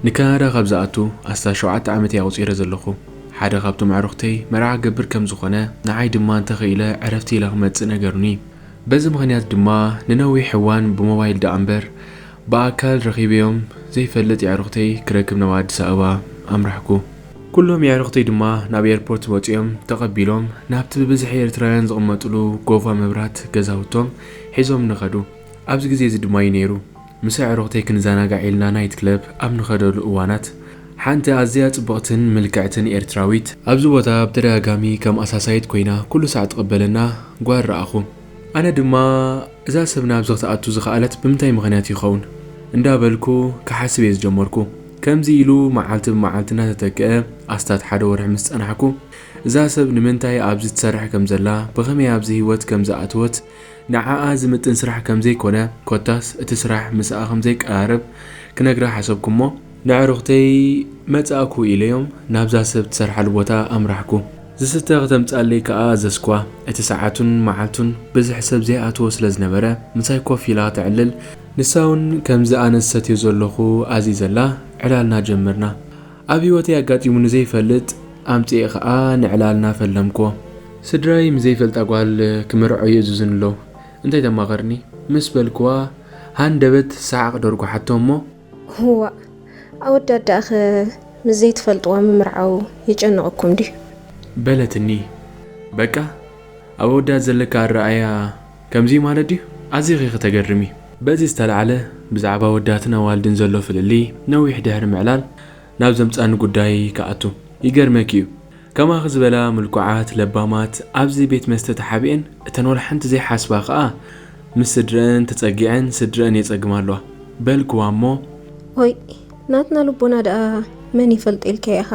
ንካናዳ ካብ ዝኣቱ ኣስታት ሸውዓተ ዓመት እየ ኣቑጺረ ዘለኹ። ሓደ ካብቶም ኣዕሩኽተይ መርዓ ክገብር ከም ዝኾነ፣ ንዓይ ድማ እንተኽኢለ ዕረፍቲ ኢለ ክመጽእ ነገሩኒ። በዚ ምኽንያት ድማ ንነዊሕ እዋን ብሞባይል ደኣ እምበር ብኣካል ረኺበዮም ዘይፈልጥ የዕሩኽተይ ክረክብ ናብ ኣዲስ ኣበባ ኣምራሕኩ። ኩሎም የዕሩኽተይ ድማ ናብ ኤርፖርት ወጺኦም ተቐቢሎም ናብቲ ብብዝሒ ኤርትራውያን ዝቕመጥሉ ጎፋ መብራት ገዛውቶም ሒዞምኒ ከዱ። ኣብዚ ግዜ እዚ ድማ እዩ ነይሩ ምስ ኣዕሩኽተይ ክንዘናጋዕ ኢልና ናይት ክለብ ኣብ ንኸደሉ እዋናት ሓንቲ ኣዝያ ጽብቕትን ምልክዕትን ኤርትራዊት ኣብዚ ቦታ ብተደጋጋሚ ከም ኣሳሳይት ኮይና ኩሉ ሳዕ ትቕበለና ጓል ረኣኹ። ኣነ ድማ እዛ ሰብ ናብዚ ክትኣቱ ዝኸኣለት ብምንታይ ምኽንያት ይኸውን እንዳበልኩ ክሓስብ እየ ዝጀመርኩ። ከምዚ ኢሉ መዓልቲ ብመዓልቲ እናተተክአ ኣስታት ሓደ ወርሒ ምስ ጸናሕኩ፣ እዛ ሰብ ንምንታይ ኣብዚ ትሰርሕ ከም ዘላ፣ ብኸመይ ኣብዚ ህይወት ከም ዝኣተወት፣ ንዓኣ ዝምጥን ስራሕ ከም ዘይኮነ፣ ኮታስ እቲ ስራሕ ምስኣ ከም ዘይቀራረብ ክነግራ ሓሰብኩ እሞ፣ ንዕሩኽተይ መጻእኩ ኢለዮም ናብዛ ሰብ ትሰርሓሉ ቦታ ኣምራሕኩ። ዝስተ ከተምጻለይ ከኣ ኣዘዝኩዋ። እቲ ሰዓቱን መዓልቱን ብዝሕ ሰብ ዘይኣትዎ ስለ ዝነበረ፣ ምሳይ ኮፍ ኢላ ተዕልል፣ ንሳ እውን ከምዚ ኣነ ዝሰትዮ ዘለኹ ኣዚዘላ፣ ዕላልና ጀመርና። ኣብ ህይወተይ ኣጋጢሙኒ ዘይፈልጥ ኣምጺኤ ከኣ ንዕላልና ፈለምክዎ። ስድራይ ምስ ዘይፈልጣ ጓል ክምርዖ ይእዝዙኒ ኣለዉ። እንታይ ተማኸርኒ? ምስ በልክዋ፣ ሃንደበት ሰሓቕ ደርጉሓቶ እሞ፣ ዋእ፣ ኣወዳት ደኣኸ ምስ ዘይትፈልጥዋ ምምርዓው የጨንቐኩም ድዩ? በለትኒ። በቃ፣ ኣብ ኣወዳት ዘለካ ኣረኣእያ ከምዚ ማለት ድዩ? ኣዚኺ ኢኺ ተገርሚ። በዚ ዝተላዕለ፣ ብዛዕባ ኣወዳትን ኣዋልድን ዘሎ ፍልልይ ነዊሕ ድሕሪ ምዕላል፣ ናብ ዘምጻኒ ጉዳይ ክኣቱ። ይገርመኪ እዩ፣ ከማኺ ዝበላ ምልኩዓት ለባማት ኣብዚ ቤት መስተ ተሓቢኤን፣ እተን ወላ ሓንቲ ዘይሓስባ ከኣ ምስ ስድረአን ተጸጊዐን ስድረአን የጸግማ ኣለዋ በልክዋ እሞ፣ ኦይ፣ ናትና ልቦና ደኣ መን ይፈልጦ ኢልካዮ ኢኻ?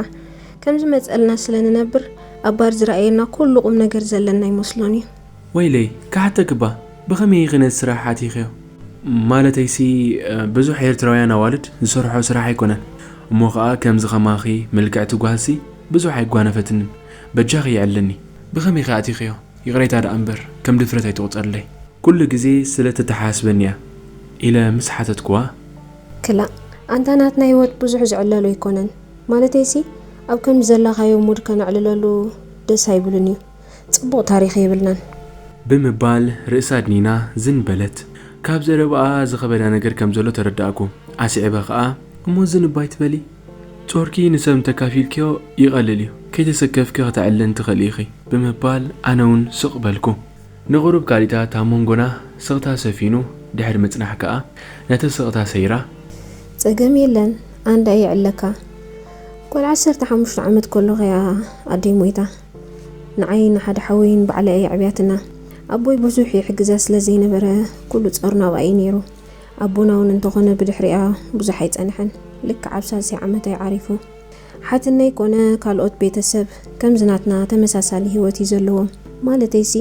ከም ዝመጸልና ስለ ንነብር ኣብ ባር ዝረኣየና ኩሉ ቁም ነገር ዘለና ኣይመስሎን እዩ። ወይለይ፣ ክሓተክባ፣ ብኸመይ ኢኺ ነቲ ስራሕ ኣቲኽዮ? ማለተይሲ፣ ብዙሕ ኤርትራውያን ኣዋልድ ዝሰርሖ ስራሕ ኣይኮነን። እሞ ኸኣ ከምዚ ኸማኺ ምልክዕቲ ጓልሲ ብዙሕ ኣይጓነፈትንን። በጃኺ የዕልኒ። ብኸመይ ኢኺ ኣቲኽዮ? ይቕሬታ ደኣ እምበር፣ ከም ድፍረት ኣይትቑጸርለይ። ኩሉ ግዜ ስለ ትተሓሳስበኒ እያ ኢለ ምስ ሓተትክዋ፣ ክላእ፣ ኣንታ ናትና ህይወት ብዙሕ ዝዕለሎ ኣይኮነን። ማለተይሲ፣ ኣብ ከምዚ ዘላኻዮ ሙድ ከነዕልለሉ ደስ ኣይብልን እዩ። ጽቡቕ ታሪኽ የብልናን። ብምባል ርእሳ ኣድኒና ዝን በለት። ካብ ዘረባኣ ዝኸበዳ ነገር ከም ዘሎ ተረዳእኩ። ኣስዒበ ኸኣ፣ እሞ ዝን እባ ኣይትበሊ። ጾርኪ ንሰብ እንተካፊልክዮ ይቐልል እዩ። ከይተሰከፍኪ ከተዕልኒ ትኽእሊ ኢኺ። ብምባል ኣነ እውን ስቕ በልኩ። ንቑሩብ ካሊታት ኣብ መንጎና ስቕታ ሰፊኑ ድሕሪ ምጽናሕ ከኣ ነቲ ስቕታ ሰይራ። ጸገም የለን፣ ኣንዳ ይዕለካ። ጓል ዓሰርተ ሓሙሽተ ዓመት ከለኹ እያ ኣደይ ሞይታ። ንዓይ ንሓደ ሓወይን ባዕለይ እያ ኣዕብያትና። ኣቦይ ብዙሕ ይሕግዛ ስለ ዘይነበረ ኩሉ ጸሩ ናብኣ እዩ ነይሩ። ኣቦና እውን እንተኾነ ብድሕሪኣ ብዙሕ ኣይጸንሐን። ልክዕ ኣብ ሳልሳይ ዓመት እዩ ዓሪፉ። ሓትነይ ኮነ ካልኦት ቤተሰብ ከምዚ ናትና ተመሳሳሊ ህይወት እዩ ዘለዎም። ማለተይሲ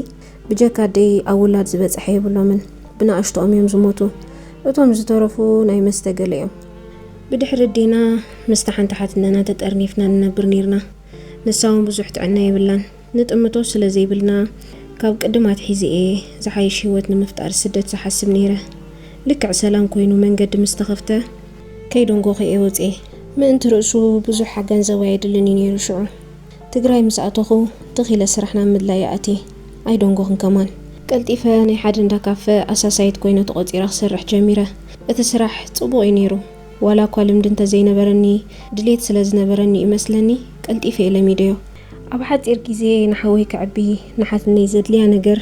ብጀካ ኣደይ ኣብ ውላድ ዝበጽሐ የብሎምን። ብንኣሽቶኦም እዮም ዝሞቱ። እቶም ዝተረፉ ናይ መስተ ገለ እዮም። ብድሕሪ ኣዴና ምስታ ሓንቲ ሓትነና ተጠርኒፍና ንነብር ነይርና። ንሳ እውን ብዙሕ ጥዕና የብላን። ንጥምቶ ስለ ዘይብልና ካብ ቅድም ኣትሒዘ እየ ዝሓይሽ ህይወት ንምፍጣር ስደት ዝሓስብ ነይረ። ልክዕ ሰላም ኮይኑ መንገዲ ምስ ተኸፍተ ከይደንጎኹ እየ ወፅየ። ምእንቲ ርእሱ ብዙሕ ገንዘብ ኣየድልን እዩ ነይሩ ሽዑ። ትግራይ ምስ ኣተኹ ትኽ ኢለ ስራሕ ናብ ምድላይ እየ ኣትየ። ኣይደንጎኹን ከማን። ቀልጢፈ ናይ ሓደ እንዳ ካፈ ኣሳሳይት ኮይነ ተቖፂረ ክሰርሕ ጀሚረ። እቲ ስራሕ ፅቡቕ እዩ ነይሩ። ዋላ እኳ ልምዲ እንተዘይነበረኒ፣ ድሌት ስለ ዝነበረኒ እዩ መስለኒ፣ ቀልጢፈ እየ ለሚደዮ። ኣብ ሓፂር ግዜ ንሓወይ ከዕቢ፣ ንሓትነይ ዘድልያ ነገር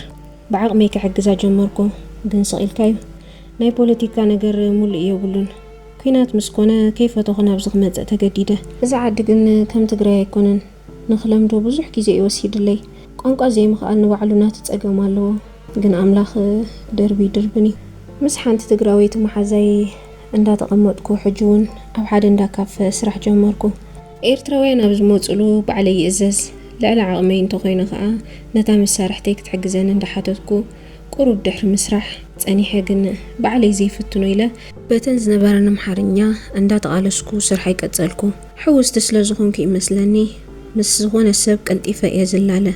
ብዓቕመይ ክሕግዛ ጀመርኩ። ግን ስቕ ኢልካዩ፣ ናይ ፖለቲካ ነገር ሙሉእ የብሉን። ኲናት ምስ ኮነ ከይፈተኹ ናብዚ ክመፅእ ተገዲደ። እዚ ዓዲ ግን ከም ትግራይ ኣይኮነን። ንኽለምዶ ብዙሕ ግዜ እዩ ወሲድለይ። ቋንቋ ዘይምኽኣል ንባዕሉ ናቱ ጸገም ኣለዎ፣ ግን ኣምላኽ ደርቢ ይድርብን እዩ። ምስ ሓንቲ ትግራወይቲ መሓዛይ እንዳተቐመጥኩ፣ ሕጂ እውን ኣብ ሓደ እንዳ ካፈ ስራሕ ጀመርኩ። ኤርትራውያን ኣብ ዝመጹሉ ባዕለይ ይእዘዝ። ልዕሊ ዓቕመይ እንተኾይነ ኸኣ ነታ መሳርሕተይ ክትሕግዘኒ እንዳሓተትኩ፣ ቁሩብ ድሕሪ ምስራሕ ጸኒሐ፣ ግን ባዕለይ ዘይፍትኖ ኢለ በተን ዝነበረን ኣምሓርኛ እንዳተቓለስኩ ስርሐይ ቀጸልኩ። ሕውስቲ ስለ ዝኾንኩ ይመስለኒ፣ ምስ ዝኾነ ሰብ ቀልጢፈ እየ ዝላለ።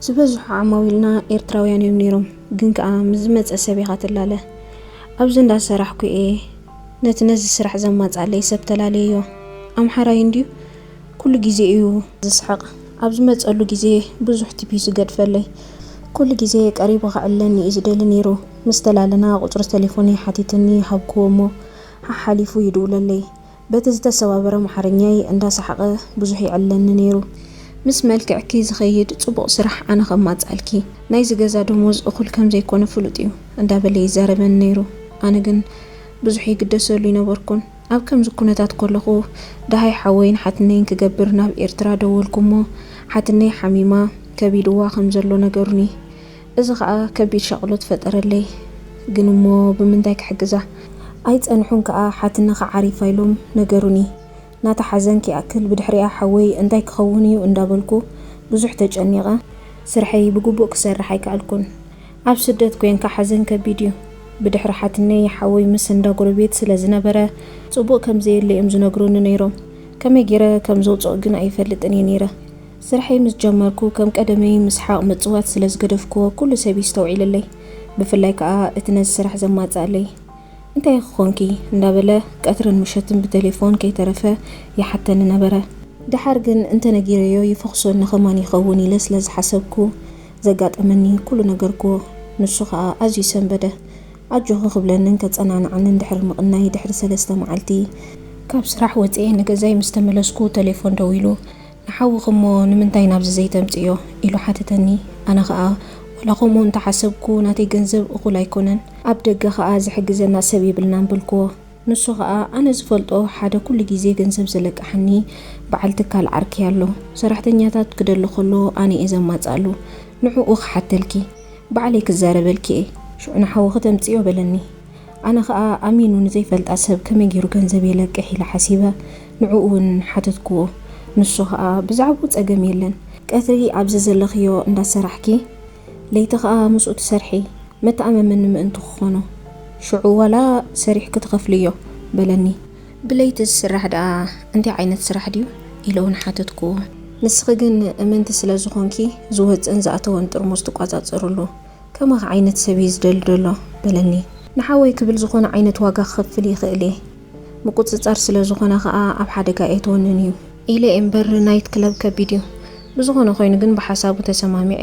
ዝበዝሑ ዓማዊልና ኤርትራውያን እዮም ነይሮም፣ ግን ከኣ ምስ ዝመጸ ሰብ ኢኻ ትላለ። ኣብዚ እንዳሰራሕኩ እየ ነቲ ነዚ ስራሕ ዘማጻለይ ሰብ ተላለየዮ። ኣምሓራይ እንድዩ፣ ኩሉ ግዜ እዩ ዝስሕቕ። ኣብ ዝመጸሉ ግዜ ብዙሕ ቲፕ እዩ ዝገድፈለይ። ኩሉ ግዜ ቀሪቡ ከዕልለኒ እዩ ዝደሊ ነይሩ። ምስ ተላለና ቁጽሪ ተሌፎነይ ሓቲትኒ ሃብክዎ እሞ ሓሓሊፉ ይድውለለይ። በቲ ዝተሰባበረ ኣምሓርኛይ እንዳሰሓቐ ብዙሕ ይዕልለኒ ነይሩ። ምስ መልክዕኪ ዝኸይድ ጽቡቕ ስራሕ ኣነ ከማጻልኪ፣ ናይዚ ገዛ ደሞዝ እኹል ከም ዘይኮነ ፍሉጥ እዩ እንዳበለ ይዛረበኒ ነይሩ። ኣነ ግን ብዙሕ ይግደሰሉ ይነበርኩን። ኣብ ከምዚ ኩነታት ከለኹ ደሃይ ሓወይን ሓትነይን ክገብር ናብ ኤርትራ ደወልኩ እሞ ሓትነይ ሓሚማ ከቢድዋ ከም ዘሎ ነገሩኒ። እዚ ኸኣ ከቢድ ሻቕሎት ፈጠረለይ። ግን እሞ ብምንታይ ክሕግዛ? ኣይጸንሑን ከኣ ሓትነኻ ዓሪፋ ኢሎም ነገሩኒ። ናታ ሓዘን ክይኣክል ብድሕሪኣ ሓወይ እንታይ ክኸውን እዩ እንዳበልኩ ብዙሕ ተጨኒቐ። ስርሐይ ብግቡእ ክሰርሕ ኣይከኣልኩን። ኣብ ስደት ኮንካ ሓዘን ከቢድ እዩ። ብድሕሪ ሓትነይ ሓወይ ምስ እንዳ ጎረቤት ስለ ዝነበረ ጽቡቕ ከም ዘየለ እዮም ዝነግሩኒ ነይሮም። ከመይ ገይረ ከም ዘውጽኦ ግን ኣይፈልጥን እየ ነይረ። ስርሐይ ምስ ጀመርኩ ከም ቀደመይ ምስሓቕ ምጽዋት ስለ ዝገደፍክዎ ኩሉ ሰብ ይስተውዒለለይ። ብፍላይ ከኣ እቲ ነዚ ስራሕ ዘማጽኣለይ። እንታይ ክኾንኪ እንዳበለ ቀትርን ምሸትን ብቴሌፎን ከይተረፈ ይሓተኒ ነበረ። ደሓር ግን እንተነጊረዮ ይፈኽሶኒ ኸማን ይኸውን ኢለ ስለ ዝሓሰብኩ ዘጋጠመኒ ኩሉ ነገርክዎ። ንሱ ኸኣ ኣዝዩ ሰንበደ። ኣጆኺ ክብለንን ከጸናንዓንን ድሕሪ ምቕናይ ድሕሪ ሰለስተ መዓልቲ ካብ ስራሕ ወጺኤ ንገዛይ ምስ ተመለስኩ ተሌፎን ደዊሉ፣ "ንሓውኺ እሞ ንምንታይ ናብዚ ዘይተምጽእዮ?" ኢሉ ሓተተኒ። ኣነ ኸኣ፣ "ዋላ ከምኡ እንተሓሰብኩ ናተይ ገንዘብ እኹል ኣይኮነን፣ ኣብ ደገ ኸኣ ዝሕግዘና ሰብ የብልናን" በልክዎ። ንሱ ኸኣ፣ "ኣነ ዝፈልጦ ሓደ ኩሉ ግዜ ገንዘብ ዘለቅሓኒ በዓል ትካል ዓርከይ ኣሎ። ሰራሕተኛታት ክደሊ ከሎ ኣነ እየ ዘማጽኣሉ። ንዕኡ ክሓተልኪ፣ ባዕለይ ክዛረበልኪ እየ። ሽዑ ንሓውኺ ተምጽእዮ" በለኒ። ኣነ ኸኣ ኣሚኑ ንዘይፈልጣ ሰብ ከመይ ገይሩ ገንዘብ የለቅሕ ኢለ ሓሲበ፣ ንዕኡ እውን ሓተትክዎ። ንሱ ኸኣ ብዛዕባኡ ጸገም የለን፣ ቀትሪ ኣብዚ ዘለኽዮ እንዳሰራሕኪ ለይቲ ኸኣ ምስኡ ትሰርሒ፣ መተኣማመኒ ምእንቲ ክኾኖ። ሽዑ ዋላ ሰሪሕኪ ትኸፍልዮ በለኒ። ብለይቲ ዝስራሕ ደኣ እንታይ ዓይነት ስራሕ ድዩ? ኢለ እውን ሓተትክዎ። ንስኺ ግን እምንቲ ስለ ዝኾንኪ ዝወጽእን ዝኣተወን ጥርሙዝ ትቋጻጸርሉ። ከማኺ ዓይነት ሰብ እዩ ዝደሊ ዘሎ በለኒ። ንሓወይ ክብል ዝኾነ ዓይነት ዋጋ ክኸፍል ይኽእል እየ። ምቁጽጻር ስለ ዝኾነ ኸኣ ኣብ ሓደጋ ኣየእትወንን እዩ። ኢለ እየ እምበር ናይት ክለብ ከቢድ እዩ። ብዝኾነ ኮይኑ ግን ብሓሳቡ ተሰማሚዐ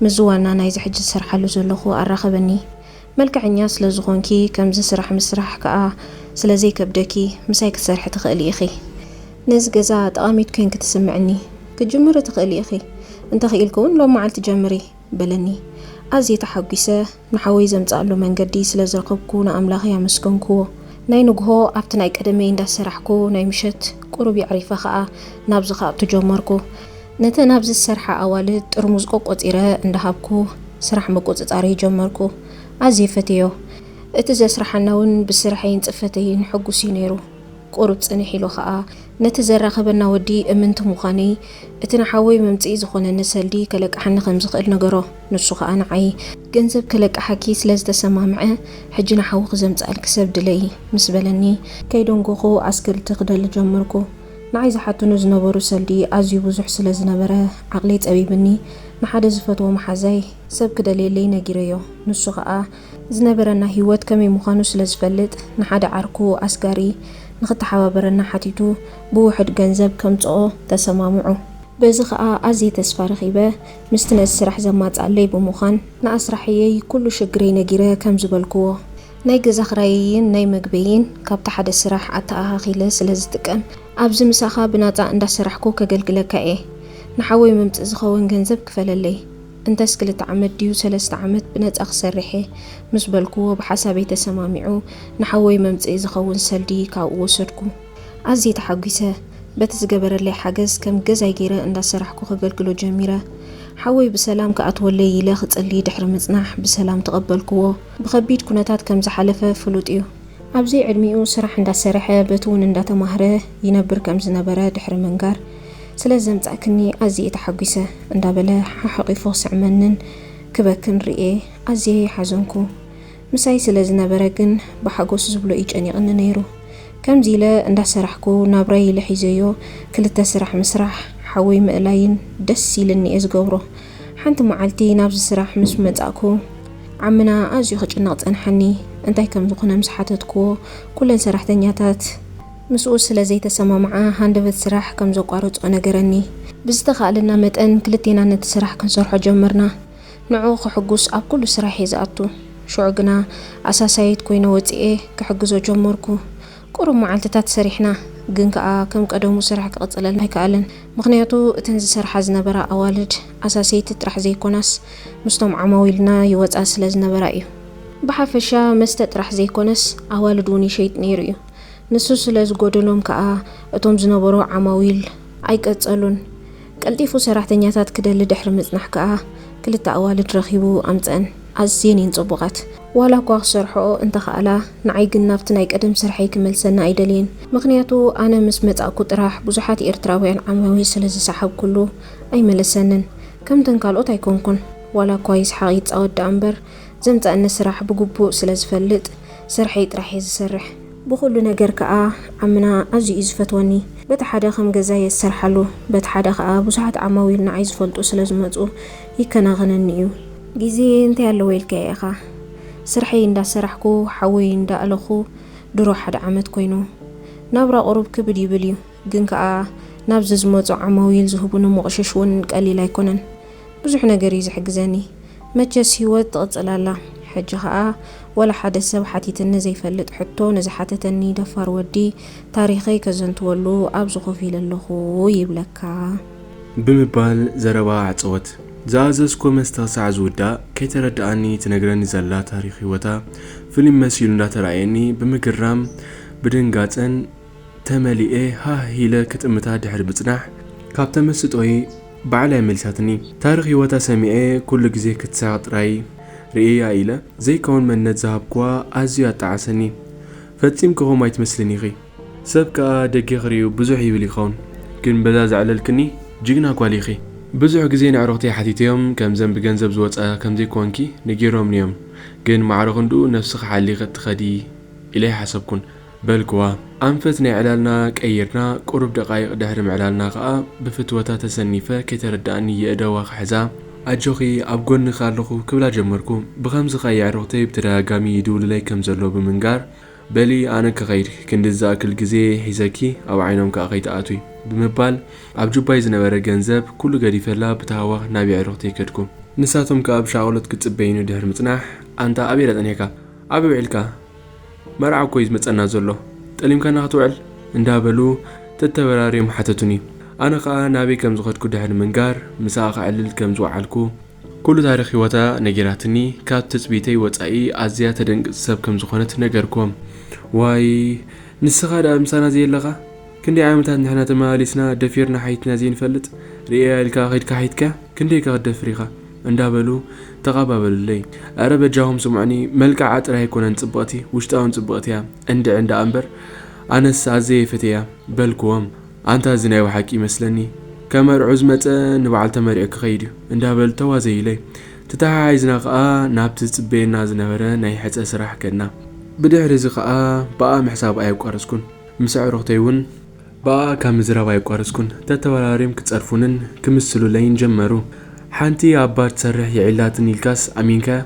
ምስዚ ዋና ናይዚ ሕጂ ዝሰርሓሉ ዘለኹ ኣራኸበኒ። መልክዐኛ ስለ ዝኾንኪ ከምዚ ስራሕ ምስራሕ ከኣ ስለ ዘይከብደኪ ምሳይ ክትሰርሒ ትኽእሊ ኢኺ። ነዚ ገዛ ጠቓሚት ኮይንኪ ትስምዕኒ። ክትጅምሪ ትኽእሊ ኢኺ። እንተኽኢልኪ እውን ሎም መዓልቲ ጀምሪ። በለኒ። ኣዝየ ተሓጒሰ። ንሓወይ ዘምጽኣሉ መንገዲ ስለ ዝረኸብኩ ንኣምላኸይ ኣመስገንክዎ። ናይ ንግሆ ኣብቲ ናይ ቀደመይ እንዳሰራሕኩ ናይ ምሸት ቁሩብ የዕሪፈ ኸኣ ናብዚ ክኣቱ ጀመርኩ። ነተን ኣብዚ ዝሰርሓ ኣዋልድ ጥርሙዝ ቆቆጺረ እንዳሃብኩ ስራሕ ምቁጽጻረይ ጀመርኩ። ኣዝየ ፈትየዮ። እቲ ዘስርሓና እውን ብስርሐይን ጽፈተይን ሕጉስ እዩ ነይሩ። ቁሩብ ጽንሕ ኢሉ ኸኣ፣ ነቲ ዘራኸበና ወዲ እምንቲ ምዃነይ፣ እቲ ንሓወይ መምጽኢ ዝኾነኒ ሰልዲ ከለቅሓኒ ከም ዝኽእል ነገሮ። ንሱ ኸኣ ንዓይ፣ "ገንዘብ ከለቅሓኪ ስለ ዝተሰማምዐ፣ ሕጂ ንሓውኺ ዘምጽኣልኪ ሰብ ድለዪ" ምስ በለኒ፣ ከይደንጎኹ ኣስክልቲ ክደሊ ጀመርኩ። ንዓይ ዝሓቱኒ ዝነበሩ ሰልዲ ኣዝዩ ብዙሕ ስለ ዝነበረ፣ ዓቕለይ ጸቢብኒ፣ ንሓደ ዝፈትዎ መሓዛይ ሰብ ክደልየለይ ነጊረዮ። ንሱ ኸኣ ዝነበረና ህይወት ከመይ ምዃኑ ስለ ዝፈልጥ፣ ንሓደ ዓርኩ ኣስጋሪ ንኽተሓባበረና ሓቲቱ፣ ብውሑድ ገንዘብ ከምጽኦ ተሰማምዑ። በዚ ኸኣ ኣዝየ ተስፋ ረኺበ፣ ምስቲ ነዚ ስራሕ ዘማጽኣለይ ብምዃን፣ ንኣስራሕየይ ኩሉ ሽግረይ ነጊረ ከም ዝበልክዎ፣ ናይ ገዛ ኽራየይን ናይ መግበይን ካብቲ ሓደ ስራሕ ኣተኣኻኺለ ስለ ዝጥቀም፣ ኣብዚ ምሳኻ ብናጻ እንዳሰራሕኩ ከገልግለካ እየ። ንሓወይ መምጽኢ ዝኸውን ገንዘብ ክፈለለይ። እንተስ ክልተ ዓመት ድዩ ሰለስተ ዓመት ብነጻ ክሰርሕ እየ ምስ በልክዎ፣ ብሓሳበይ ተሰማሚዑ፣ ንሓወይ መምጽኢ ዝኸውን ሰልዲ ካብኡ ወሰድኩ። ኣዝየ ተሓጒሰ። በቲ ዝገበረለይ ሓገዝ ከም ገዛይ ገይረ እንዳሰራሕኩ ከገልግሎ ጀሚረ። ሓወይ ብሰላም ክኣትወለይ ኢለ ክጽሊ ድሕሪ ምጽናሕ፣ ብሰላም ተቐበልክዎ። ብኸቢድ ኩነታት ከም ዝሓለፈ ፍሉጥ እዩ። ኣብ ዘይዕድሚኡ ስራሕ እንዳሰርሐ፣ በቲ እውን እንዳተማህረ ይነብር ከም ዝነበረ ድሕሪ ምንጋር፣ "ስለ ዘምጻእክኒ ኣዝየ ተሓጒሰ" እንዳበለ ሓሓቒፉ ክስዕመንን ክበክን ርእየ ኣዝየ ሓዘንኩ። ምሳይ ስለ ዝነበረ ግን ብሓጎስ ዝብሎ እዩ ጨኒቕኒ ነይሩ። ከምዚ ኢለ እንዳሰራሕኩ ናብራይ ኢለ ሒዘዮ ክልተ ስራሕ ምስራሕ ሓወይ ምእላይን ደስ ኢልኒ እየ ዝገብሮ። ሓንቲ መዓልቲ ናብዚ ስራሕ ምስ መጻእኩ፣ ዓምና ኣዝዩ ክጭነቕ ጸንሓኒ። እንታይ ከም ዝኾነ ምስ ሓተትክዎ፣ ኩለን ሰራሕተኛታት ምስኡ ስለ ዘይተሰማምዓ ሃንደበት ስራሕ ከም ዘቋረጾ ነገረኒ። ብዝተኻእለና መጠን ክልቴና ነቲ ስራሕ ክንሰርሖ ጀመርና። ንዕኡ ክሕጉስ ኣብ ኩሉ ስራሕ እየ ዝኣቱ። ሽዑ ግና ኣሳሳይት ኮይነ ወጺኤ ክሕግዞ ጀመርኩ። ቁሩብ መዓልትታት ሰሪሕና፣ ግን ከኣ ከም ቀደሙ ስራሕ ክቕጽለልና ኣይከኣለን። ምኽንያቱ እተን ዝሰርሓ ዝነበራ ኣዋልድ ኣሳሰይቲ ጥራሕ ዘይኮናስ ምስቶም ዓማዊልና ይወጻ ስለ ዝነበራ እዩ። ብሓፈሻ መስተ ጥራሕ ዘይኮነስ ኣዋልድ እውን ይሸይጥ ነይሩ እዩ። ንሱ ስለ ዝጎደሎም ከኣ እቶም ዝነበሩ ዓማዊል ኣይቀጸሉን። ቀልጢፉ ሰራሕተኛታት ክደሊ ድሕሪ ምጽናሕ ከኣ ክልተ ኣዋልድ ረኺቡ ኣምጸን። ኣዝየን እየን ጽቡቓት። ዋላ እኳ ክሰርሕኦ እንተኸኣላ፣ ንዓይ ግን ናብቲ ናይ ቀደም ስርሐይ ክመልሰኒ ኣይደልየን። ምኽንያቱ ኣነ ምስ መጻእኩ ጥራሕ ብዙሓት ኤርትራውያን ዓማዊል ስለ ዝሰሓብኩሉ ኣይመለሰንን። ከምተን ካልኦት ኣይኮንኩን። ዋላ እኳ ይስሓቕ ይጻወት ደኣ እምበር፣ ዘምጸኣኒ ስራሕ ብግቡእ ስለ ዝፈልጥ፣ ስርሐይ ጥራሕ እየ ዝሰርሕ። ብኹሉ ነገር ከኣ ዓምና ኣዝዩ እዩ ዝፈትወኒ። በቲ ሓደ ከም ገዛ እየ ዝሰርሓሉ፣ በቲ ሓደ ከኣ ብዙሓት ዓማዊል ንዓይ ዝፈልጡ ስለ ዝመጹ ይከናኸነኒ እዩ። ግዜ እንታይ ኣለዎ ኢልካዮ ኢኻ? ስርሐይ እንዳሰራሕኩ፣ ሓወይ እንዳእለኹ፣ ድሮ ሓደ ዓመት ኮይኑ። ናብራ ቁሩብ ክብድ ይብል እዩ፣ ግን ከኣ ናብዚ ዝመጹ ዓማዊል ዝህቡኒ መቑሸሽ እውን ቀሊል ኣይኮነን። ብዙሕ ነገር እዩ ዝሕግዘኒ። መቸስ ህይወት ትቕጽል ኣላ። ሕጂ ኸኣ ወላ ሓደ ሰብ ሓቲትኒ ዘይፈልጥ ሕቶ ንዝሓተተኒ ደፋር ወዲ፣ ታሪኸይ ከዘንትወሉ ኣብዚ ኮፍ ኢለ ኣለኹ ይብለካ። ብምባል ዘረባ ኣዕጸወት። ዝኣዘዝኮ መስተ ክሳዕ ዝውዳእ ከይተረድኣኒ ትነግረኒ ዘላ ታሪኽ ህይወታ ፊልም መሲሉ እንዳተራእየኒ ብምግራም ብድንጋጸን ተመሊኤ ሃህ ኢለ ክጥምታ ድሕሪ ምጽናሕ፣ ካብ ተመስጦይ ባዕላ እያ መሊሳትኒ። ታሪኽ ህይወታ ሰሚዐ ኩሉ ግዜ ክትስሕቕ ጥራይ ርእየያ ኢለ ዘይከውን መንነት ዝሃብኩዋ ኣዝዩ ኣጣዓሰኒ። ፈጺምኪ ከምኡ ኣይትመስልን ኢኺ። ሰብ ከኣ ደገ ክርእዩ ብዙሕ ይብል ይኸውን፣ ግን በዛ ዘዕለልክኒ ጅግና ጓል ኢኺ። ብዙሕ ግዜ ንዕሩኽተይ ሓቲተዮም ከምዘን ብገንዘብ ዝወጻ ከምዘይኮንኪ ነጊሮምኒ እዮም፣ ግን ማዕረ ክንድኡ ነብስኺ ሓሊኺ ትኸዲ ኢለ ኣይሓሰብኩን። በልክዋ። ኣንፈት ናይ ዕላልና ቀይርና፣ ቁሩብ ደቓይቕ ድሕሪ ምዕላልና ከኣ ብፍትወታ ተሰኒፈ ከይተረድኣኒ የእደዋ ክሕዛ፣ ኣጆኺ ኣብ ጎንኺ ኣለኹ ክብላ ጀመርኩ። ብኸምዚ ከኣ የዕሩኽተይ ብተደጋጋሚ ይድውልለይ ከም ዘሎ ብምንጋር፣ በሊ ኣነ ክኸይድ፣ ክንድዚ ዝኣክል ግዜ ሒዘኪ ኣብ ዓይኖም ከኣ ከይትኣትዊ ብምባል ኣብ ጁባይ ዝነበረ ገንዘብ ኩሉ ገዲፈላ ብታህዋኽ ናብ የዕሩኽተይ ከድኩ። ንሳቶም ከኣ ብሻቕሎት ክጽበዩኒ ድሕሪ ምጽናሕ፣ ኣንታ ኣበይ ደኣ ጸኒሕካ? ኣበይ ውዒልካ? መርዓ እኮ እዩ ዝመጸና ዘሎ። ጠሊምካና ክትውዕል? እንዳበሉ ተተበራርዮም ሓተቱኒ። ኣነ ኸኣ ናበይ ከም ዝኸድኩ ድሕሪ ምንጋር፣ ምሳኣ ከዕልል ከም ዝወዓልኩ፣ ኩሉ ታሪኽ ህይወታ ነጊራትኒ፣ ካብ ትጽቢተይ ወጻኢ ኣዝያ ተደንግጽ ሰብ ከም ዝኾነት ነገርክዎም። ዋይ፣ ንስኻ ደኣ ምሳና ዘየለኻ? ክንደይ ዓመታት ንሕና ተመላሊስና፣ ደፊርና ሓቲትና ዘይንፈልጥ፣ ርእየያ ኢልካ ከይድካ ሓቲትካያ? ክንደይከ ክትደፍር ኢኻ? እንዳበሉ ተቐባበሉለይ። ኣረ በጃኹም ስምዑኒ፣ መልክዓ ጥራይ ኣይኮነን ጽብቕቲ፣ ውሽጣ እውን ጽብቕቲ እያ። እንድዒ እንድኣ እምበር፣ ኣነስ ኣዝየ ይፈትየያ በልክዎም። ኣንታ እዚ ናይ ብሓቂ ይመስለኒ፣ ከመርዑ ዝመጸ ንበዓል ተመሪዑ ክኸይድ እዩ እንዳበሉ ተዋዘዩለይ። ተተሓሒዝና ከኣ ናብቲ ዝጽበየና ዝነበረ ናይ ሕጸ ስራሕ ከድና። ብድሕሪ እዚ ከኣ ብኣ ምሕሳብ ኣየቋረጽኩን። ምስ ኣዕሩኽተይ እውን ብኣ ካብ ምዝራብ ኣየቋረጽኩን። ተተበራርዮም ክጸርፉንን ክምስሉለይን ጀመሩ። ሓንቲ ኣብ ባር ትሰርሕ የዒላትኒ ኢልካስ ኣሚንካያ?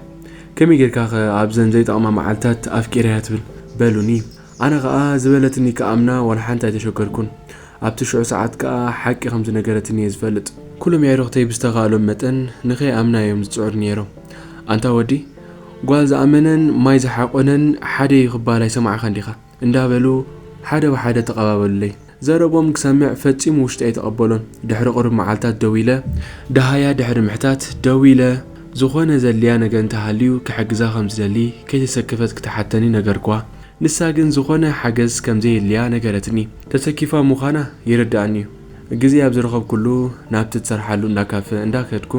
ከመይ ጌርካኸ ኣብዘን ዘይጠቕማ መዓልታት ኣፍቂረያ ትብል? በሉኒ። ኣነ ኸኣ ዝበለትኒ ክኣምና ዋላ ሓንቲ ኣይተሸገርኩን። ኣብቲ ሽዑ ሰዓት ከኣ ሓቂ ከም ዝነገረትኒ እየ ዝፈልጥ። ኩሎም የዕሩኽተይ ብዝተኻእሎም መጠን ንኸይኣምና እዮም ዝጽዕሩ ነይሮም። ኣንታ ወዲ፣ ጓል ዝኣመነን ማይ ዝሓቖነን ሓደ እዩ ክበሃል ኣይሰማዕካን ዲኻ? እንዳበሉ ሓደ ብሓደ ተቐባበሉለይ። ዘረቦም ክሰምዕ ፈጺሙ ውሽጠይ ኣይተቐበሎን። ድሕሪ ቁሩብ መዓልታት ደዊለ፣ ደሃያ ድሕሪ ምሕታት፣ ደዊለ፣ ዝኾነ ዘድልያ ነገር እንተሃልዩ ክሕግዛ ከም ዝደሊ ከይተሰከፈት ክትሓተኒ ነገርክዋ። ንሳ ግን ዝኾነ ሓገዝ ከም ዘየድልያ ነገረትኒ። ተሰኪፋ ምዃና ይርድኣኒ እዩ። ግዜ ኣብ ዝረኸብኩሉ ናብቲ ትሰርሓሉ እንዳ ካፈ እንዳከድኩ፣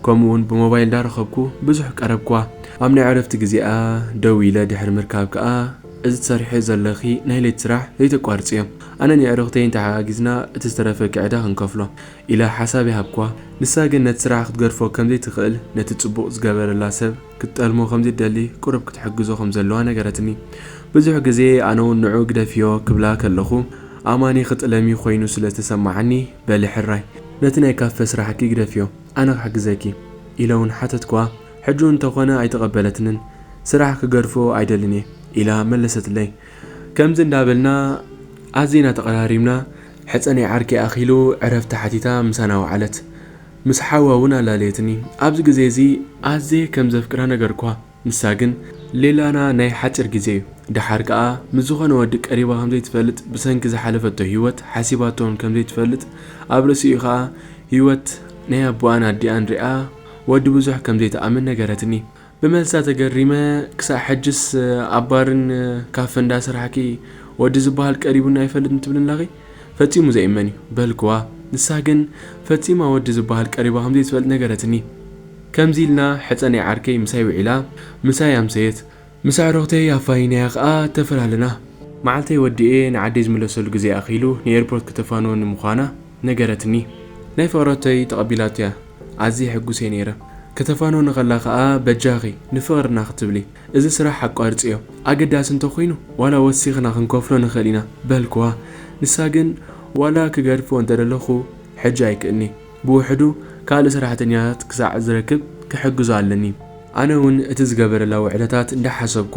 ከምኡ እውን ብሞባይል እንዳረኸብኩ ብዙሕ ቀረብክዋ። ኣብ ናይ ዕረፍቲ ግዜኣ ደዊለ ድሕሪ ምርካብ ከኣ፣ እዚ ትሰርሕዮ ዘለኺ ናይ ለይቲ ስራሕ ዘይተቋርጽዮ። ኣነን የዕሩኽተይን ተሓጋጊዝና እቲ ዝተረፈ ክዕዳ ክንከፍሎ ኢለ ሓሳብ ይሃብክዋ። ንሳ ግን ነቲ ስራሕ ክትገድፎ ከም ዘይትኽእል፣ ነቲ ጽቡቕ ዝገበረላ ሰብ ክትጠልሞ ከም ዘይትደሊ፣ ቁሩብ ክትሕግዞ ከም ዘለዋ ነገረትኒ። ብዙሕ ግዜ ኣነ እውን ንዑ ግደፍዮ ክብላ ከለኹ፣ ኣማኒ ክጥለሚ ኮይኑ ስለ ዝተሰማዓኒ፣ በሊ ሕራይ፣ ነቲ ናይ ካፈ ስራሕኪ ግደፍዮ፣ ኣነ ክሕግዘኪ ኢለ እውን ሓተትክዋ። ሕጂ እውን እንተኾነ ኣይተቐበለትንን። ስራሕ ክገድፎ ኣይደልን እየ ኢላ መለሰትለይ። ከምዚ እንዳበልና ኣዚና ተቐራሪብና፣ ሕጸ ናይ ዓርከይ ኣኺሉ ዕረፍቲ ሓቲታ ምሳና ወዓለት። ምስ ሓዋ እውን ኣላለየትኒ። ኣብዚ ግዜ እዚ ኣዝየ ከም ዘፍቅራ ነገርኳ። ንሳ ግን ሌላና ናይ ሓጺር ግዜ እዩ። ደሓር ከኣ ምስ ዝኾነ ወዲ ቀሪባ ከም ዘይትፈልጥ፣ ብሰንኪ ዝሓለፈቶ ህይወት ሓሲባቶን ከም ዘይትፈልጥ፣ ኣብ ርእሲኡ ከኣ ህይወት ናይ ኣቦኣን ኣዲኣን ሪኣ ወዲ ብዙሕ ከም ዘይትኣምን ነገረትኒ። ብመልሳ ተገሪመ፣ ክሳዕ ሕጅስ ኣብ ባርን ካፈ እንዳሰራሕኪ ወዲ ዝበሃል ቀሪቡና ኣይፈልጥን ትብልን ኣለኺ? ፈጺሙ ዘይእመን እዩ በልክዋ። ንሳ ግን ፈጺማ ወዲ ዝበሃል ቀሪባ ከም ዘይትፈልጥ ነገረትኒ። ከምዚ ኢልና ሕጸ ናይ ዓርከይ ምሳይ ውዒላ፣ ምሳይ ኣምሰየት። ምስ ኣዕሩኽተይ ኣፋይናያ ከኣ ተፈላለና። መዓልተይ ወዲኤ ንዓደይ ዝምለሰሉ ግዜ ኣኺሉ ንኤርፖርት ከተፋንወኒ ምዃና ነገረትኒ። ናይ ፍቕረተይ ተቐቢላቶ እያ። ኣዝየ ሕጉስ እየ ነይረ። ከተፋንወኒ ከላ ከኣ በጃኺ ንፍቕርና ክትብሊ እዚ ስራሕ ኣቋርጽዮ። ኣገዳሲ እንተኾይኑ ዋላ ወሲኽና ክንከፍሎ ንኽእል ኢና በልክዋ። ንሳ ግን ዋላ ክገድፎ እንተደለኹ ሕጂ ኣይክእልኒ። ብውሕዱ ካልእ ሰራሕተኛታት ክሳዕ ዝረክብ ክሕግዞ ኣለኒ። ኣነ እውን እቲ ዝገበረላ ውዕለታት እንዳሓሰብኩ፣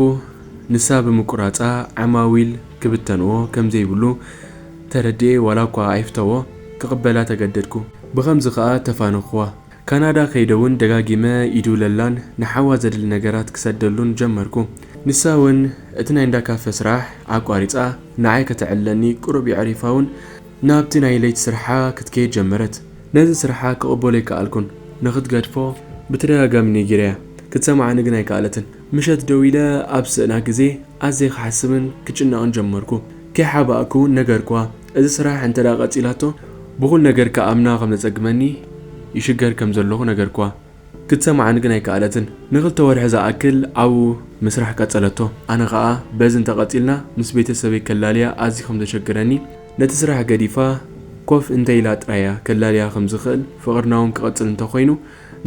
ንሳ ብምቁራጻ ዓማዊል ክብተንዎ ከም ዘይብሉ ተረዲኤ፣ ዋላ እኳ ኣይፍተዎ፣ ክቕበላ ተገደድኩ። ብኸምዚ ከኣ ተፋነኽዋ። ካናዳ ከይደ እውን ደጋጊመ ኢዱለላን ንሓዋ ዘድሊ ነገራት ክሰደሉን ጀመርኩ። ንሳ እውን እቲ ናይ እንዳ ካፈ ስራሕ ኣቋሪጻ ንዓይ ከተዕልለኒ ቁሩብ የዕሪፋ እውን ናብቲ ናይ ለይቲ ስርሓ ክትከይድ ጀመረት። ነዚ ስርሓ ክቕበሎ ኣይከኣልኩን። ንኽትገድፎ ብተደጋጋሚ ነጊረያ። ክትሰምዓኒ ግን ኣይከኣለትን። ምሸት ደው ኢለ ኣብ ስእና ግዜ ኣዝየ ክሓስብን ክጭነቕን ጀመርኩ። ከይሓባእኩ እውን ነገርክዋ። እዚ ስራሕ እንተ ደኣ ቀጺላቶ ብኹሉ ነገር ክኣምና ከም ዘጸግመኒ ይሽገር ከም ዘለኹ ነገርክዋ። ክትሰምዓኒ ግን ኣይከኣለትን። ንኽልተ ወርሒ ዝኣክል ኣብኡ ምስራሕ ቀጸለቶ። ኣነ ኸኣ በዚ እንተቐጺልና ምስ ቤተሰበይ ከላልያ ኣዝዩ ከም ዘሸግረኒ፣ ነቲ ስራሕ ገዲፋ ኮፍ እንተ ኢላ ጥራይ እያ ከላልያ ከም ዝኽእል፣ ፍቕርና እውን ክቕጽል እንተኾይኑ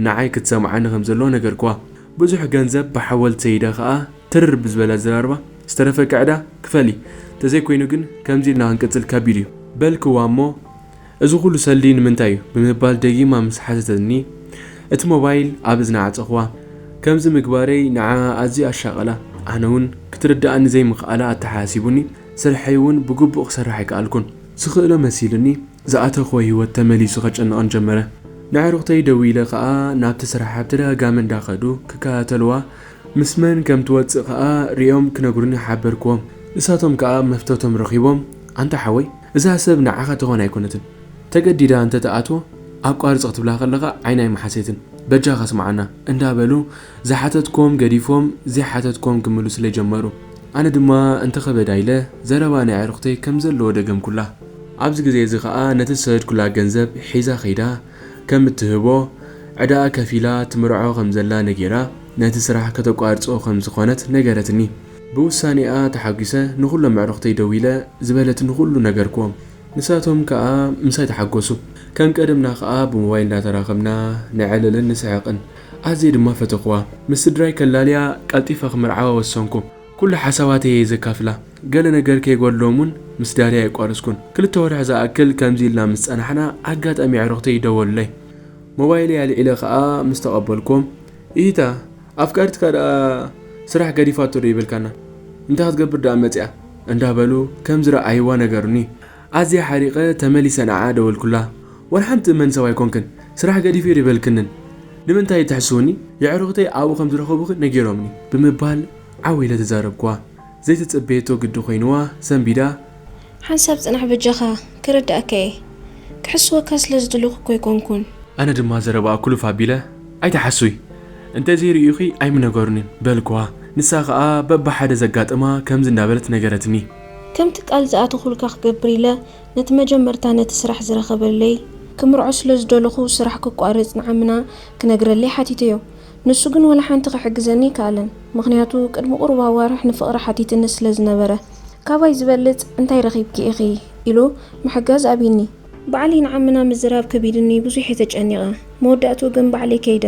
ንዓይ ክትሰምዓኒ ከም ዘለዎ ነገርክዋ። ብዙሕ ገንዘብ ብሓወልቲ ሰይደ ኸኣ ትርር ብዝበለ ኣዘራርባ፣ "ዝተረፈኪ ዕዳ ክፈሊ፣ እንተዘይኮይኑ ግን ከምዚ ኢልና ክንቅጽል ከቢድ እዩ" በልክዋ እሞ፣ "እዚ ኩሉ ሰልዲ ንምንታይ እዩ?" ብምባል ደጊማ ምስ ሓተተትኒ፣ እቲ ሞባይል ኣብ እዝና ዓጸኽዋ። ከምዚ ምግባረይ ንዓኣ ኣዝዩ ኣሻቐላ። ኣነ እውን ክትርድኣኒ ዘይምኽኣላ ኣተሓሳሲቡኒ፣ ስርሐይ እውን ብግቡእ ክሰርሕ ኣይከኣልኩን። ዝኽእሎ መሲሉኒ፣ ዝኣተኽዎ ህይወት ተመሊሱ ከጨንቐን ጀመረ። ንኣዕሩኽተይ ደዊለ ከኣ ናብቲ ስራሓ ብተደጋጋሚ እንዳኸዱ ክከታተልዋ፣ ምስ መን ከም ትወጽእ ከኣ ርእዮም ክነግሩኒ ሓበርክዎም። ንሳቶም ከኣ መፍተቶም ረኺቦም፣ "ኣንታ ሓወይ፣ እዛ ሰብ ንዓኻ ትኾን ኣይኮነትን። ተገዲዳ እንተ ትኣትዎ፣ ኣቋርጾ ክትብላ ከለኻ ዓይና ኣይመሓሰየትን። በጃኻ ስምዓና" እንዳበሉ ዝሓተትክዎም ገዲፎም ዘይሓተትክዎም ክምልሱለይ ጀመሩ። ኣነ ድማ እንተ ኸበዳ ኢለ ዘረባ ናይ ኣዕሩኽተይ ከም ዘለዎ ደገምኩላ። ኣብዚ ግዜ እዚ ኸኣ ነቲ ዝሰደድኩላ ገንዘብ ሒዛ ኸይዳ ከም እትህቦ፣ ዕዳኣ ከፊላ ትምርዖ ከም ዘላ ነጊራ፣ ነቲ ስራሕ ከተቋርጾ ከም ዝኾነት ነገረትኒ። ብውሳኔኣ ተሓጒሰ ንኹሎም ኣዕሩኽተይ ደዊለ ዝበለትኒ ኩሉ ነገርክዎም። ንሳቶም ከኣ ምሳይ ተሓጎሱ። ከም ቀደምና ከኣ ብሞባይል እንዳተራኸብና ነዕልልን ንስሕቕን። ኣዝየ ድማ ፈተኽዋ። ምስ ስድራይ ከላልያ ቀልጢፈ ክምርዓዋ ወሰንኩ። ኩሉ ሓሳባተይ እየ ዘካፍላ። ገለ ነገር ከይጎድሎም እውን ምስ ዳልያ ኣይቋረጽኩን። ክልተ ወርሒ ዝኣክል ከምዚ ኢልና ምስ ጸናሕና፣ ኣጋጣሚ ኣዕሩኽተይ ደወሉለይ። ሞባይለይ ኣልዒለ ከኣ ምስ ተቐበልክዎም፣ "ኢሂታ፣ ኣፍቃሪትካ ደኣ ስራሕ ገዲፋቶ ዶ ይበልካና? እንታይ ክትገብር ደኣ መጺኣ?" እንዳበሉ ከም ዝረኣይዋ ነገሩኒ። ኣዝየ ሓሪቐ ተመሊሰ ንዓኣ ደወልኩላ። "ዋላ ሓንቲ እመን ሰብ ኣይኮንክን፣ ስራሕ ገዲፈ ዶ ይበልክንን? ንምንታይ ትሕስውኒ? የዕሩኽተይ ኣብኡ ከም ዝረኸቡኺ ነጊሮምኒ" ብምባል ዓው ኢለ ተዛረብክዋ። ዘይተጸበየቶ ግዲ ኮይንዋ ሰንቢዳ፣ "ሓንሳብ ጽናሕ በጃኻ፣ ክርድኣካ እየ። ክሕስወካ ስለ ዝደለኹ እኮ ኣይኮንኩን።" ኣነ ድማ ዘረባኣ ኩልፍ ኣቢለ፣ "ኣይትሓስዊ፣ እንተዘይርእዩኺ ኣይምነገሩንን" በልክዋ። ንሳ ኸኣ በብሓደ ዘጋጠማ ከምዚ እንዳበለት ነገረትኒ። ከምቲ ቃል ዝኣተኹልካ ክገብር ኢለ፣ ነቲ መጀመርታ ነቲ ስራሕ ዝረኸበለይ፣ ክምርዖ ስለ ዝደለኹ ስራሕ ክቋርጽ ንዓምና ክነግረለይ ሓቲተዮ። ንሱ ግን ዋላ ሓንቲ ክሕግዘኒ ኣይከኣለን፣ ምኽንያቱ ቅድሚ ቁሩብ ኣዋርሕ ንፍቕሪ ሓቲትኒ ስለ ዝነበረ። "ካባይ ዝበልጽ እንታይ ረኺብኪ ኢኺ?" ኢሉ ምሕጋዝ ኣብይኒ። ባዕለይ ንዓምና ምዝራብ ከቢድኒ ብዙሕ እየ ተጨኒቐ። መወዳእትኡ ግን ባዕለይ ከይደ።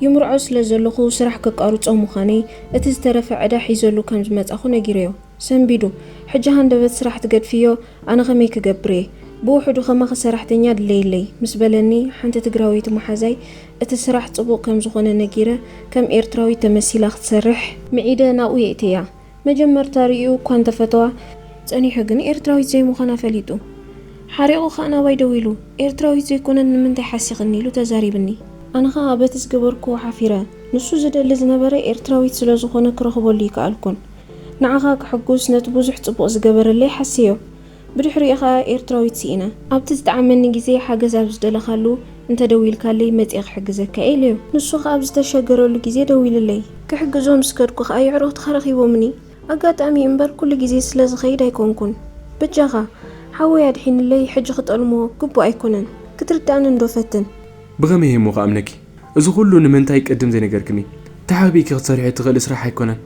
ይምርዖ ስለ ዘለኹ ስራሕ ከቋርጾ ምዃነይ፣ እቲ ዝተረፈ ዕዳ ሒዘሉ ከም ዝመጻኹ ነጊረዮ። ሰንቢዱ፣ "ሕጂ ሃንደበት ስራሕ ትገድፍዮ፣ ኣነ ከመይ ክገብር እየ? ብውሕዱ ከማኺ ሰራሕተኛ ድለይለይ ምስ በለኒ፣ ሓንቲ ትግራወይቲ መሓዛይ እቲ ስራሕ ጽቡቕ ከም ዝኾነ ነጊረ፣ ከም ኤርትራዊት ተመሲላ ክትሰርሕ ምዒደ ናብኡ የእትያ። መጀመርታ ርእዩ እኳ እንተፈተዋ፣ ጸኒሑ ግን ኤርትራዊት ዘይምዃና ፈሊጡ። ሓሪቑ ከኣ ናባይ ደዊሉ፣ "ኤርትራዊት ዘይኮነት ንምንታይ ሓሲኽኒ?" ኢሉ ተዛሪብኒ። ኣነ ኸኣ በቲ ዝገበርክዎ ሓፊረ። ንሱ ዝደሊ ዝነበረ ኤርትራዊት ስለ ዝኾነ ክረኽበሉ ይከኣልኩን። ንዓኻ ክሕጉስ ነቲ ብዙሕ ጽቡቕ ዝገበረለይ ሓስዮ። ብድሕሪኡ ኸኣ ኤርትራዊት ስኢነ። ኣብቲ ዝጠዓመኒ ግዜ ሓገዝ ኣብ ዝደለኻሉ እንተደዊልካለይ መጺኤ ክሕግዘካ እየ ኢለዮ። ንሱ ኸኣ ኣብ ዝተሸገረሉ ግዜ ደዊሉለይ። ክሕግዞ ምስ ከድኩ ኸኣ የዕሩኽትኻ ረኺቦምኒ። ኣጋጣሚ እምበር ኩሉ ግዜ ስለ ዝኸይድ ኣይኮንኩን። በጃኻ ሓወይ ኣድሒንለይ፣ ሕጂ ክጠልሞ ግቡእ ኣይኮነን። ክትርዳእኒ እንዶ ፈትን። ብኸመይ እየ እሞ ክኣምነኪ? እዚ ኩሉ ንምንታይ ቅድም ዘይነገርክኒ? ተሓቢእኪ ክትሰርሒ እትኽእሊ ስራሕ ኣይኮነን።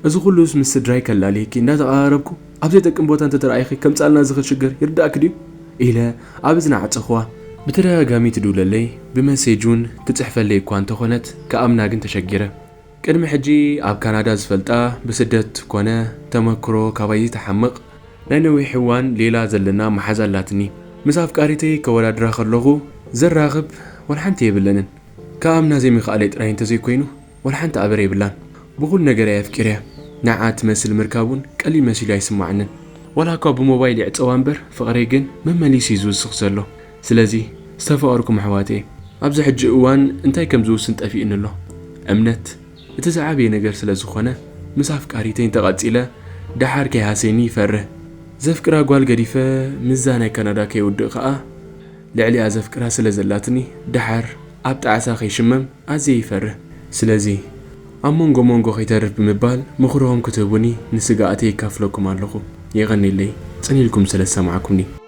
እዚ ኩሉስ ምስ ስድራይ ከላልየኪ እንዳተቐራረብኩ ኣብ ዘይጠቅም ቦታ እንተተረኣይኺ ከምጻልና ዝኽእል ሽግር ይርዳእኪ ድዩ? ኢለ ኣብ እዝና ዓጸኽዋ። ብተደጋጋሚ ትድውለለይ፣ ብመሴጅ እውን ትጽሕፈለይ እኳ እንተኾነት፣ ክኣምና ግን ተሸጊረ። ቅድሚ ሕጂ ኣብ ካናዳ ዝፈልጣ ብስደት ኮነ ተመክሮ ካባይ ዘይትሓምቕ ናይ ነዊሕ እዋን ሌላ ዘለና መሓዛ ኣላትኒ። ምስ ኣፍቃሪተይ ከወዳድራ ከለኹ ዘራኽብ ዋላ ሓንቲ የብለንን። ከኣምና ዘይምኽኣለይ ጥራይ እንተዘይኮይኑ ዋላ ሓንቲ ኣበር የብላን። ብኹሉ ነገር እየ ኣፍቂረያ። ንዓ ትመስል ምርካብ እውን ቀሊል መሲሉ ኣይስማዓንን። ዋላ እኳ ብሞባይል ይዕጸዋ እምበር ፍቕረይ ግን መመሊሱ እዩ ዝውስኽ ዘሎ። ስለዚ ዝተፋቐርኩም ኣሕዋተይ፣ ኣብዚ ሕጂ እዋን እንታይ ከም ዝውስን ጠፊኡኒ ኣሎ። እምነት እቲ ዝዓበየ ነገር ስለ ዝኾነ፣ ምስ ኣፍቃሪተይ እንተቐጺለ፣ ደሓር ከይሃሰይኒ ይፈርህ። ዘፍቅራ ጓል ገዲፈ፣ ምስዛ ናይ ካናዳ ከይውድእ ከኣ፣ ልዕሊኣ ዘፍቅራ ስለ ዘላትኒ፣ ደሓር ኣብ ጣዕሳ ከይሽመም ኣዝየ ይፈርህ። ስለዚ፣ ኣብ መንጎ መንጎ ከይተርፍ ብምባል፣ ምኽርኹም ክትህቡኒ ንስግኣተይ የካፍለኩም ኣለኹ። የቐንየለይ፣ ጽን ኢልኩም ስለ ዝሰማዕኩምኒ።